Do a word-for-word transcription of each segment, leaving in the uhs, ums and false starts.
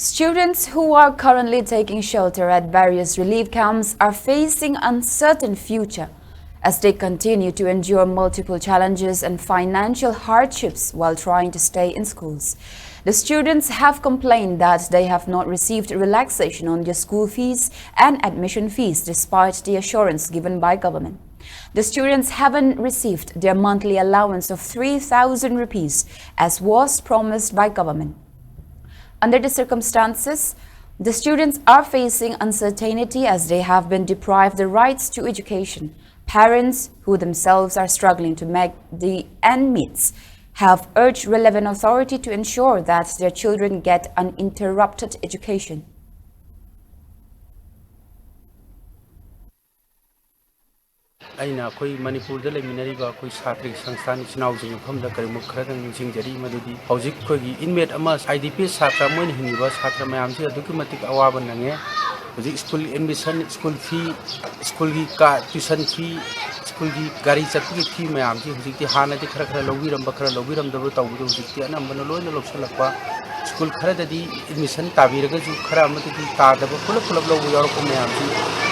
Students who are currently taking shelter at various relief camps are facing uncertain future as they continue to endure multiple challenges and financial hardships while trying to stay in schools. The students have complained that they have not received relaxation on their school fees and admission fees despite the assurance given by government. The students haven't received their monthly allowance of three thousand rupees as was promised by government. Under the circumstances, the students are facing uncertainty as they have been deprived the rights to education. Parents, who themselves are struggling to make the end meets, have urged relevant authority to ensure that their children get uninterrupted education. ꯑꯩꯅ ꯑꯩꯈꯣꯏ ꯃꯅꯤꯄꯨꯔꯗ ꯂꯩꯃꯤꯟꯅꯔꯤꯕ ꯑꯩꯈꯣꯏ ꯁꯥꯇ꯭ꯔꯒꯤ ꯁꯪꯁꯊꯥꯟ ꯏꯆꯤꯟ ꯏꯅꯥꯎꯁꯤꯡꯒꯤ ꯃꯐꯝꯗ ꯀꯔꯤꯒꯨꯝꯕ ꯈꯔꯗꯪ ꯅꯤꯡꯁꯤꯡꯖꯔꯤ, ꯃꯗꯨꯗꯤ ꯍꯧꯖꯤꯛ ꯑꯩꯈꯣꯏꯒꯤ inmate ꯑꯃ, IDP ꯁꯥꯇ꯭ꯔ ꯑꯃ ꯑꯣꯏꯅ ꯍꯤꯡꯉꯤꯕ ꯁꯥꯇ꯭ꯔ ꯃꯌꯥꯝꯁꯤ ꯑꯗꯨꯛꯀꯤ ꯃꯇꯤꯛ ꯑꯋꯥꯕ ꯅꯪꯉꯦ꯫ ꯍꯧꯖꯤꯛ school admission, school fee, schoolꯒꯤ ꯀꯥ-, tuition fee, schoolꯒꯤ ꯒꯥꯔꯤ ꯆꯠꯄꯒꯤ fee ꯃꯌꯥꯝꯁꯤ ꯍꯧꯖꯤꯛꯇꯤ ꯍꯥꯟꯅꯗꯤ ꯈꯔ ꯈꯔ ꯂꯧꯕꯤꯔꯝꯕ, ꯈꯔ ꯂꯧꯕꯤꯔꯝꯗꯕ ꯇꯧꯕꯗꯣ ꯍꯧꯖꯤꯛꯇꯤ ꯑꯅꯝꯕꯅ ꯂꯣꯏꯅ ꯂꯧꯁꯤꯜꯂꯛꯄ꯫ School ꯈꯔꯗꯗꯤ admission ꯇꯥꯕꯤꯔꯒꯁꯨ ꯈꯔ ꯑꯃꯗꯗꯤ ꯇꯥꯗꯕ, ꯄꯨꯂꯞ ꯄꯨꯂꯞ ꯂꯧꯕ ꯌꯥꯎꯔꯛꯄ ꯃꯌꯥꯝꯁꯤ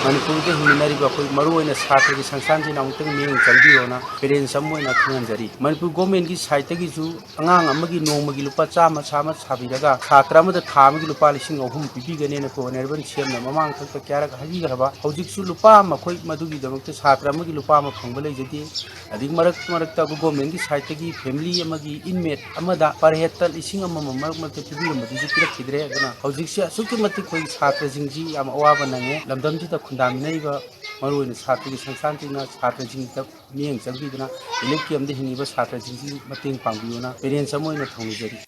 ꯃꯅꯤꯄꯨꯔꯗ ꯍꯤꯡꯃꯤꯟꯅꯔꯤꯕ ꯑꯩꯈꯣꯏ ꯃꯔꯨꯑꯣꯏꯅ ꯁꯥꯇ꯭ꯔꯒꯤ ꯁꯪꯁꯊꯥꯟꯁꯤꯅ ꯑꯃꯨꯛꯇꯪ ꯃꯤꯠꯌꯦꯡ ꯆꯪꯕꯤꯌꯣꯅ parents ꯑꯃ ꯑꯣꯏꯅ ꯈꯪꯍꯟꯖꯔꯤ꯫ ꯃꯅꯤꯄꯨꯔ governmentꯀꯤ sideꯇꯒꯤꯁꯨ ꯑꯉꯥꯡ ꯑꯃꯒꯤ ꯅꯣꯡꯃꯒꯤ ꯂꯨꯄꯥ ꯆꯥꯝꯃ, ꯆꯥꯝꯃ ꯁꯥꯕꯤꯔꯒ ꯁꯥꯇ꯭ꯔ ꯑꯃꯗ ꯊꯥ ꯑꯃꯒꯤ ꯂꯨꯄꯥ ꯂꯤꯁꯤꯡ ꯑꯍꯨꯝ ꯄꯤꯕꯤꯒꯅꯦꯅ ꯑꯩꯈꯣꯏ Honourable CMꯅ ꯃꯃꯥꯡ ꯊꯛꯇ ꯀꯌꯥꯔꯛ ꯍꯥꯏꯕꯤꯈ꯭ꯔꯕ, ꯍꯧꯖꯤꯛꯁꯨ ꯂꯨꯄꯥ ꯑꯃ ꯑꯩꯈꯣꯏ ꯃꯗꯨꯒꯤꯗꯃꯛꯇ ꯁꯥꯇ꯭ꯔ ꯑꯃꯒꯤ ꯂꯨꯄꯥ ꯑꯃ ꯐꯪꯕ ꯂꯩꯖꯗꯦ꯫ ꯑꯗꯒꯤ ꯃꯔꯛ ꯃꯔꯛꯇ ꯑꯩꯈꯣꯏ governmentꯀꯤ sideꯇꯒꯤ family ꯑꯃꯒꯤ inmate ꯑꯃꯗ per headꯇ ꯂꯤꯁꯤꯡ ꯑꯃꯃꯝ ꯃꯔꯛ ꯃꯔꯛꯇ ꯄꯤꯕꯤꯔꯝꯕꯗꯨꯁꯨ ꯄꯤꯔꯛꯈꯤꯗ꯭ꯔꯦ꯫ ꯑꯗꯨꯅ ꯍꯧꯖꯤꯛꯁꯦ ꯑꯁꯨꯛꯀꯤ ꯃꯇꯤꯛ ꯑꯩꯈꯣꯏꯒꯤ ꯁꯥꯇ꯭ꯔꯁꯤꯡꯁꯤ ꯌꯥꯝ ꯑꯋꯥꯕ ꯅꯪꯉꯦ꯫ ꯂꯝꯗꯝꯁꯤꯗ ꯈꯨꯟꯗꯥꯃꯤꯟꯅꯔꯤꯕ ꯃꯔꯨꯑꯣꯏꯅ ꯁꯥꯇ꯭ꯔꯒꯤ ꯁꯪꯁꯊꯥꯟꯁꯤꯡꯅ ꯁꯥꯇ꯭ꯔꯁꯤꯡꯗ ꯃꯤꯠꯌꯦꯡ ꯆꯪꯕꯤꯗꯨꯅ relief campꯇ ꯍꯤꯡꯉꯤꯕ ꯁꯥꯇ꯭ꯔꯁꯤꯡꯁꯤ ꯃꯇꯦꯡ ꯄꯥꯡꯕꯤꯌꯨꯅ parents ꯑꯃ ꯑꯣꯏꯅ ꯊꯧꯅꯤꯖꯔꯤ꯫